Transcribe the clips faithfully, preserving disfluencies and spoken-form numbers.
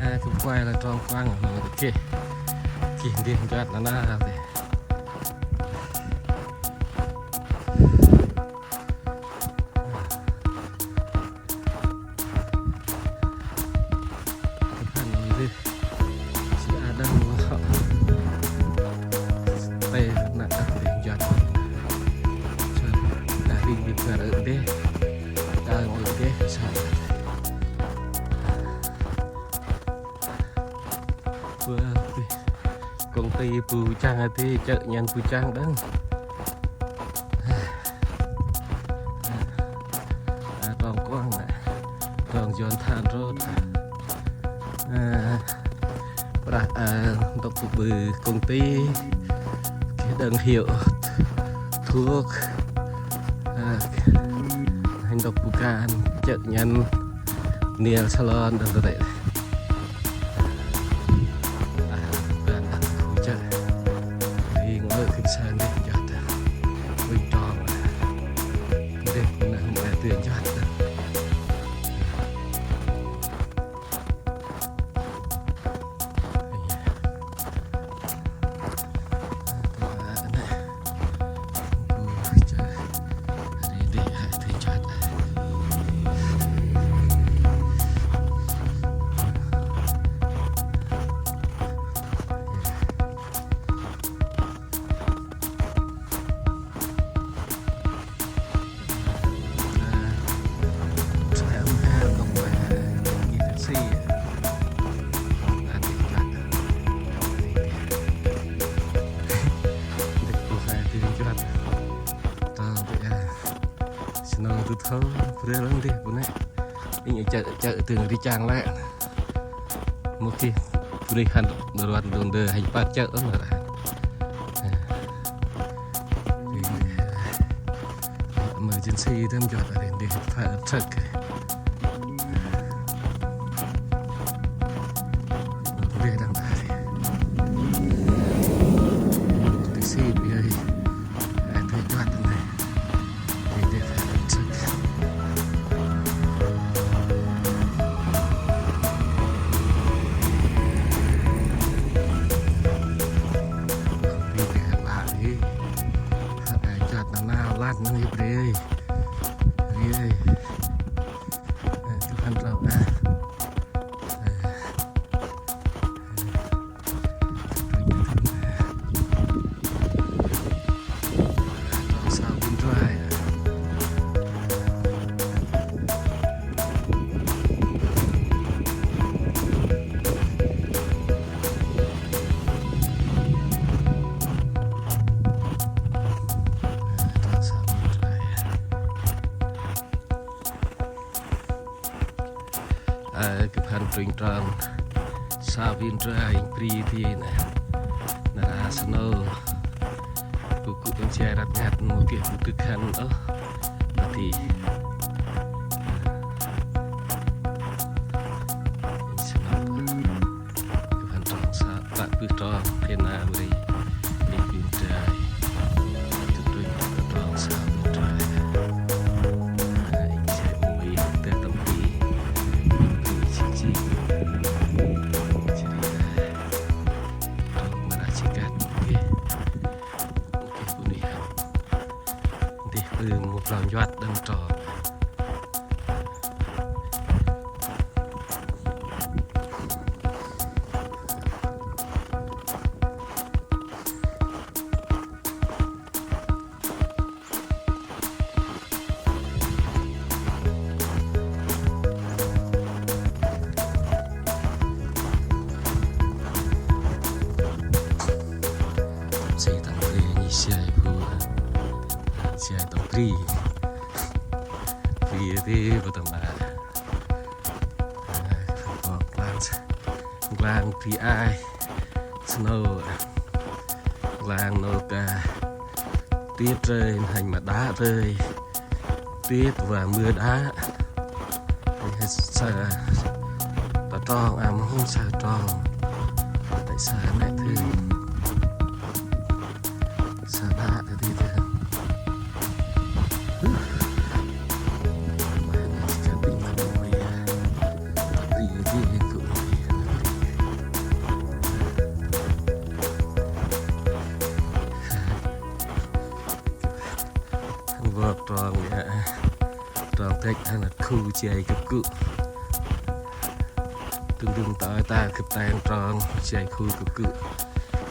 A, gâp quay lah trong kuăng, geh, geh ndeh nchuăt nanao dê. Gâp hăn ôh dê. Jêh a đăng lŏ. Tê năk ăt ndeh nchuăt. Sa, ta ri gâp ngar ơ ndeh. Ta ngơi ndeh sa. Ơ, công ty bu chang a dê, chợ nhăn bu chang đăng. A, trong kuăng a, trong John Thản Road. A, prăk, a, ntŭk bu ƀư công ty, geh đăng hiệu thuốc, a, ntŭk bu kan, chợ nhăn, nail salon, đăng tơ tê. A, ƀăn đăng khu chợ. Ri ngơi gĭt sa ndeh nchuăt. Ui trong. Ndeh nơh hôm a dê nchuăt. Snow tu thơ, brê lăng dih bu nê. Inh chợ, chợ tưng ri chang lĕ. Mô kih, bu nê hăn đô ruat đôn đơ hanh păt chợ ơm ră. Emergency tơm jot a ri dih fire truck. Ri đăng ta ri. Taxi bu yơi. Ê, tui jot a ri. Ri dih fire truck. Ri dih lă ri. Ê, jot nanao lăt nâng ri ri. Ri ri. Ê, tu hăn rau a. Ê. Rau sao bun rai. Rau sao bun rai. Ơ, gâp hăn trŭnh trong sa vin tra êng bri ti nê. Nar a snow. Bu gŭ tâm jai răp ngăt mâu geh bu dâk hăn ôh. Bati. Snow. Gâp hăn trong sa, tă bơh trong, kênh a bri. Êng bri trai. Tŭ trŭnh trong sa bri trai. Êng jay mui, tê tâm bri. Bri jik jik. Jêh ri. Trong mra jik găt. Êng. Êng bu nê hăn. Dih bơh mâu blau nchuăt đăng trong. Sê tâm bri nê, sê bu. Sê tâm bri. Bri ti bu tâm a. Ơ, klang, klang bri ai. Snow. Klang nôk a. Tiết rơi, hanh ma đă rơi. Tiết và mưa đá. Sa, ta trong, a, mâu hôm sa trong. Tại sa nê thơ. Sa đă thơ ti thơ. Ơ. Ri, ri, ri, ri. Hăn khu jay gâp gŭ. Dŭm dŭm tơ̆ ta gâp teng trong jay khu gâp gŭ.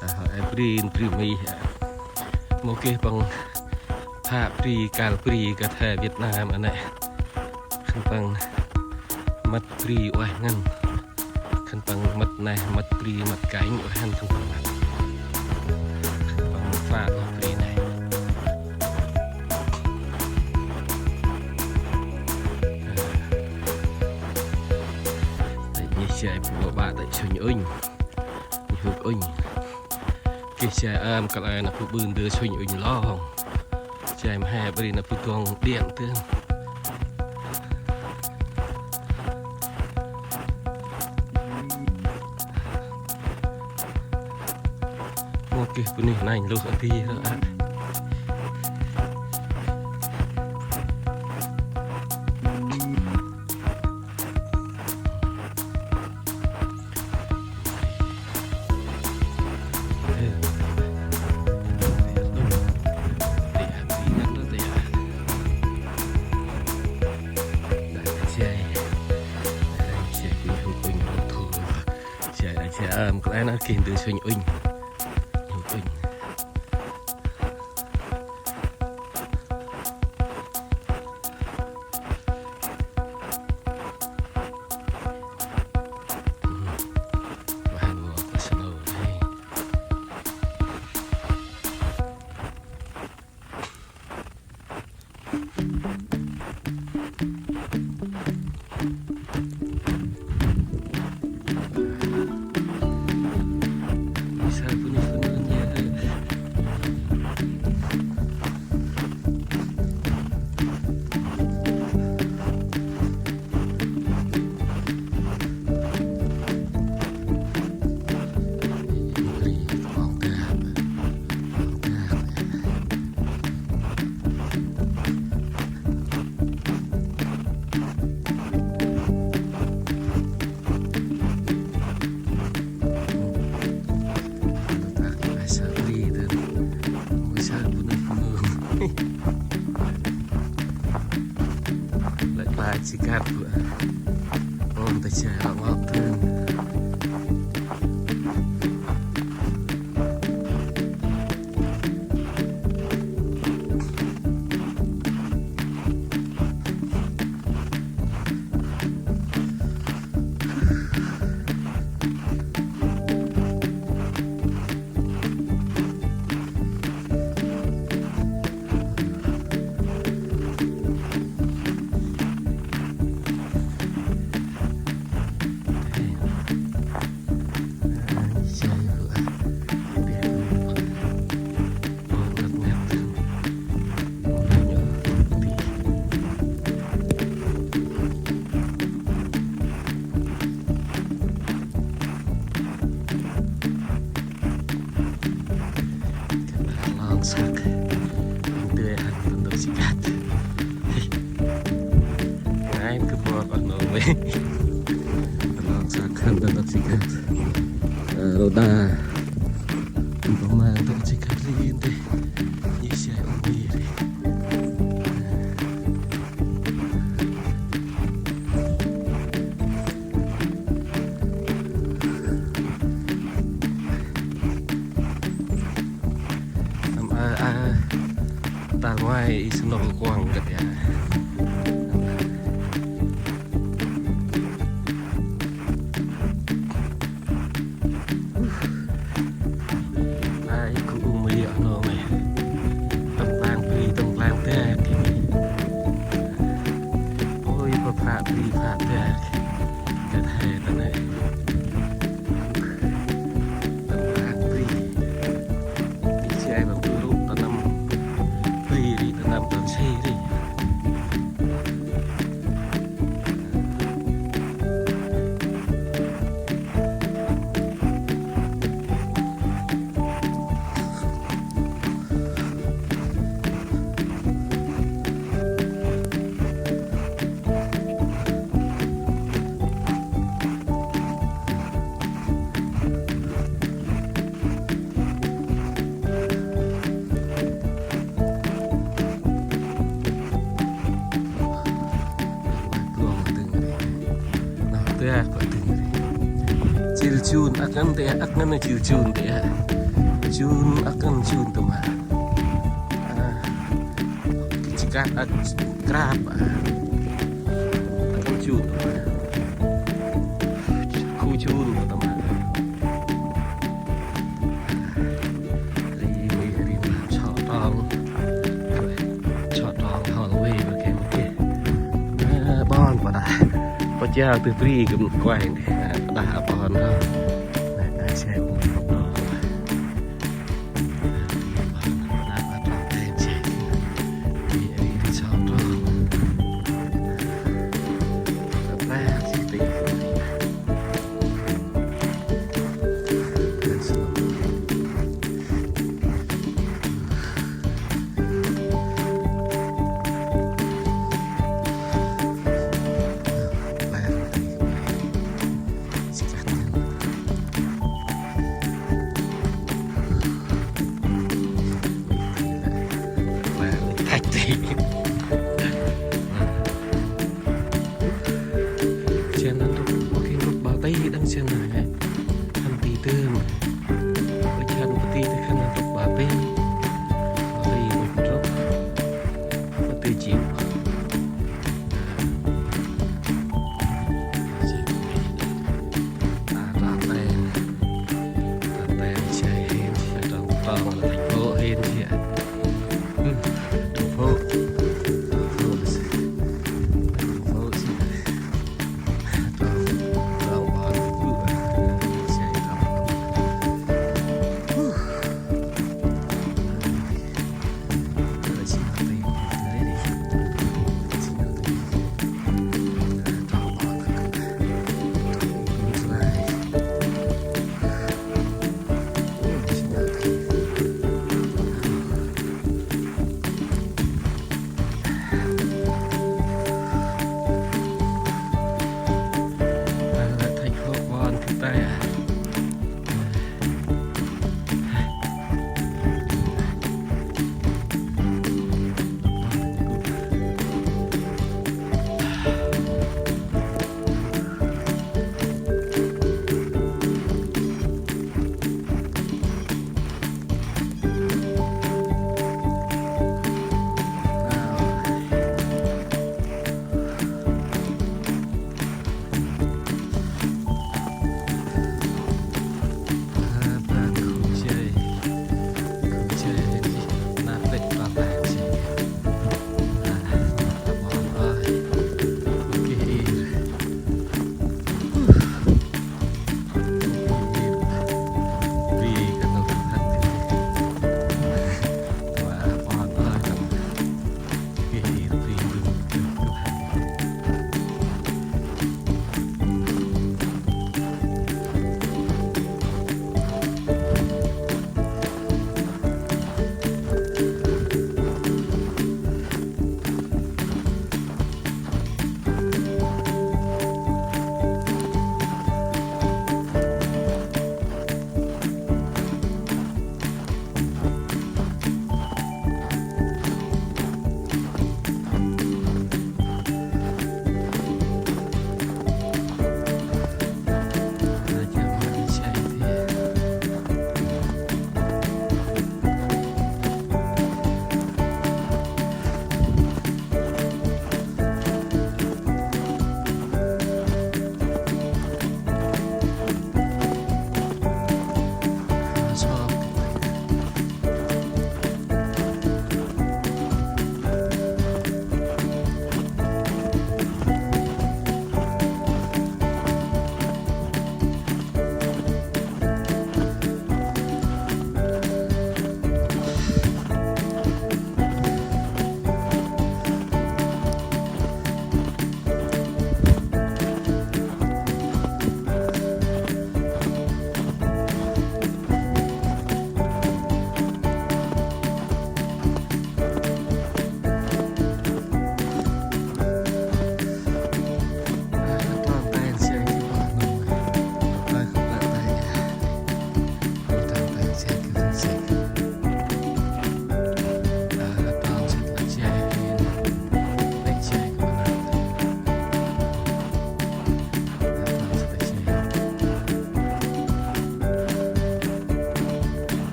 Ta hŏ e bri, bri Mi hŏ. Mâu geh păng phak bri, kăl bri kơt he Việt Nam a nê. Khân păng mât bri ueh ngăn. Khân păng mât neh, mât bri, mât kêng, ueh hăn khân păng mât. Khân păng mât phak bri neh. Tê̆ nhih jay bu ƀă tê̆ Sunh Ŭnh. Nhih Huk Ŭnh. Geh jay ơm kăl e nơh bu ƀư ndơ Sunh Ŭnh lŏng. Jay mhe bri nơh bu dŏng điện tơm. Mâu geh bunuyh nanh luh a di hŏ a. Jay, jay, ơm, kăl e nơh geh ndơ Sunh Ŭnh. Sunh Ŭnh. Lĕ ba chi kat bu. Ôn ta cha ngọc thân. Lŏng săk. Hăn tui hăn tơ̆ nôk si kat. Ngai kơ bok oh nô mê. Lŏng săk hăn tơ̆ nôk si kat. Ơ, rô đa. Pơma tơ̆ nôk si kat ri nti. Nhih jay ŭnh mi ri. Tâm a, a, ta ngoai i snoh kuăng kơt ya. Ai, ku ung mê oh nô mê. Tâm klang bri, tâm klang dak. Ôi, pa pha bri, pha dak. Kơt he ta nê. Tâm klang bri. Di jay bang bru ta năm bri ri, ta năm tâm se ri. Ya, kŏ tĭng ri. Jêl jun, âk ngăn tê, âk ngăn jêl jun tê. Jun, âk ngăn jun tơm. A, jêh kah âk krap. Âk ngăn jun tơm. Khu jun tơm. Ri, ri, ri, sŏ trong. Sŏ trong hŏ lơi, ok, ok. Ơ, ƀon pa đah. Pa jao tưh bri kư̆m kuai. Ơ, pa đah ƀon hŏ. Nê, nê, sep. Thách đi. Chen ăn rŭp, ƀơ kêng rŭp ba tê đăng chen nai. Hăn ti tơm. Ƀơ chen ƀơ ti tơ khăn ăn rŭp ba tê. Ba tê ƀơ rŭp. Ba tê chịu. Ta, ta tê. Ta tê, xe hên, xe trong, trong là thành phố hên chứ ạ. Ừ, thành phố. Thành phố là xe. Thành phố chứ. Trong, trong, ba, thành phố.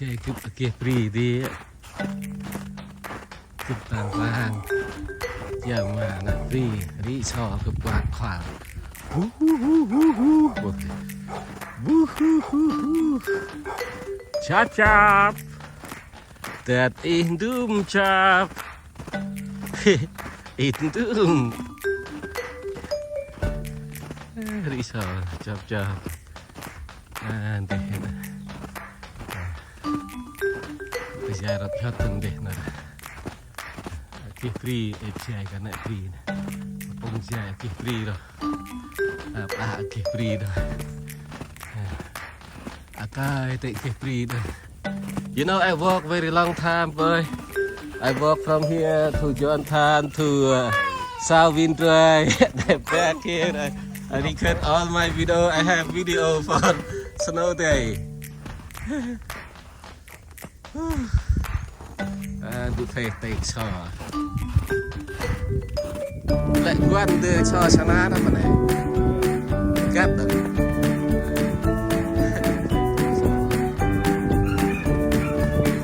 Gâp geh bri di. Gâp tang tang. Jao ma năk bri, ri so gâp kuăl kuăl. Hu, hu, hu, hu, hu. Bu, hu, hu, hu. Chap, chap. Tet ih ndŭm chap. Ih ndŭm. Ri so, chap, chap. A, ndeh. Bri jay răp jot ndeh nar. Geh bri, ê jay ka nĕ bri nĕ. Pŭng jay geh bri ro. A, a, geh bri ro. A, kai tê geh bri ro. You know, I walk very long time, boy. I walk from here to John Than to, uh, South Windrai. Then back here, I, I record all my video. I have video for snow day. A, du phê tê so. Lĕ kuăl ndơ so sa nar ma nĕ. Gâp đah.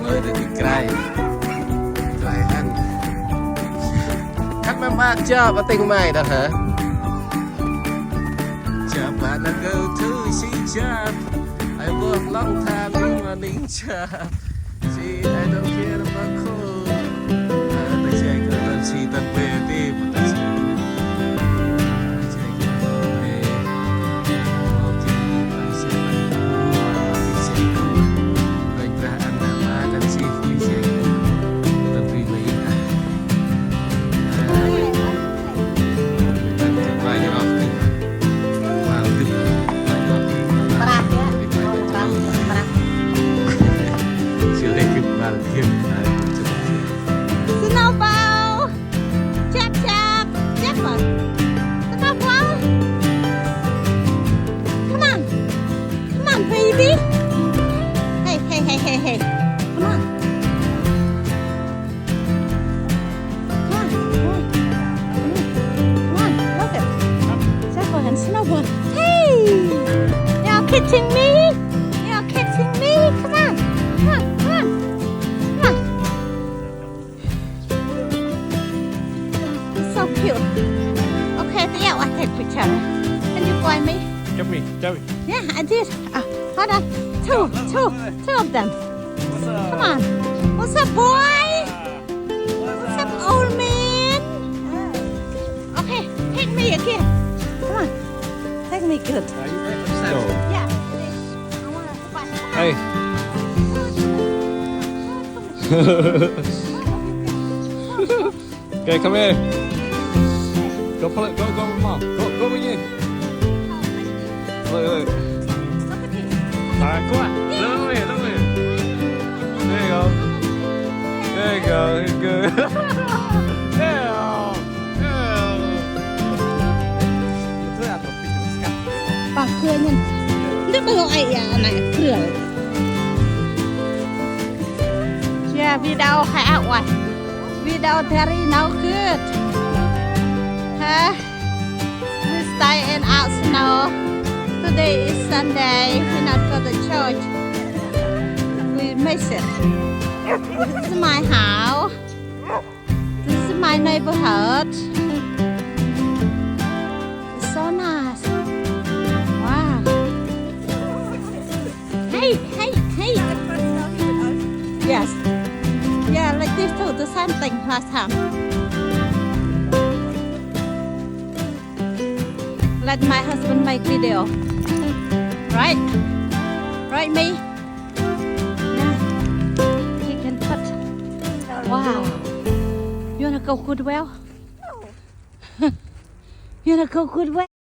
Ơi, đah di kray. Kray ăn. Khât ma bác chop, a, tĭng may đah hă? Chop, bác nă gâp thu si chop. I walk long time in morning chop. See, I don't care about cold. Snowball. Chap, chap. Chap, chap. Snowball. Come on. Come on, baby. Hey, hey, hey, hey, hey. Come on. Come on, come on, come on, come on, look at, Snowball and Snowball. Hey! You're catching me? You're catching me? Come on, come on, come on, come on. It's so cute. Okay, yeah, I take picture. Can you join me? Jump me, jump me. Yeah, I did. Ah, hold on. Two, two, two of them. Come on. What's up, boy? What's up, old man? Okay, take me again. Come on. Take me good. Yeah. I wanna... Hey. Okay, come here. Go pull it. Go, go, mom. Go, go with you. Look, look. All right, come on. Look over here, look over here. There you go. There you go. He's good. Yeah. Yeah. Păng kơ nhá. Ndơ bơ ai ya nai krơ. Yeah, video khai out wa. Video tari no good. Huh? We stay in out snow. Today is Sunday. We not go to church. We miss it. This is my house. This is my neighborhood. It's so nice. Wow. Hey, hey, hey. Yes. Yeah, like this too. The same thing last time. Let my husband make video. Right? Right, me? Yeah. He can put. Wow. You wanna go good well? You wanna go good way?